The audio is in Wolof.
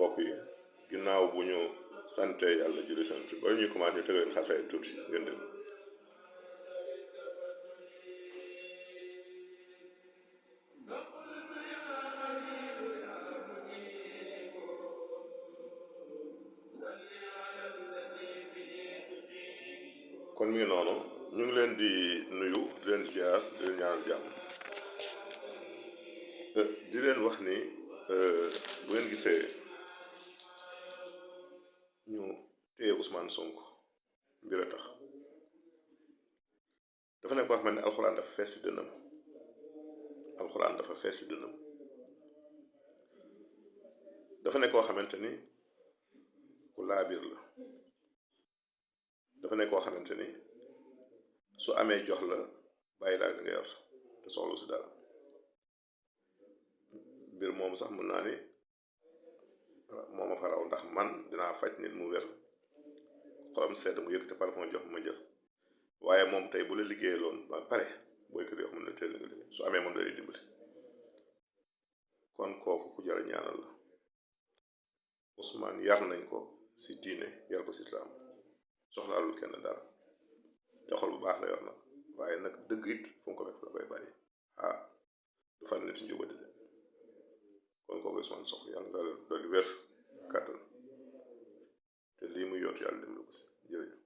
mbokk yi ginnaaw bu ñu sante yàlla julli sant ba ñuy commencé ñu tëgal leen xasaay tuuti ngeen dem kon mi ngi noonu ñu ngi leen di nuyu di leen ziar di leen ñaanal jàmm di leen wax ni bu ngeen gisee ñu téye Ousmane Sonko mbir a tax dafa nekk koo xam ne alxuraan dafa fees si dënnam alxuraan dafa fees si dënnam dafa nekk koo xamante ni ku laabir la dafa nekk koo xamante ni su amee jox la bàyyi laa nga yor te soxlu si dara mbir moom sax mën naa ni moo ma faraw ndax man dinaa faj nit mu wér xolam sedd mu yëkkati parfum jox ma jël waaye moom tey bu la liggéeyee loon ba pare booy kër yoo xam ne teel nga liggéey su amee moom da lay dimbali kon kooku ku jar a ñaanal la Ousmane yar nañ ko si diine yar ko si islaam soxlaalul kenn dara te xol bu baax la yor nag waaye nag dëgg it fu mu ko fekk la koy bàyyi du fan nit si njubadi de kon kooku Ousmane Sonko yàlla nga doon wér kàttan te lii muy yootu yàlla dem la ko si jërëjëf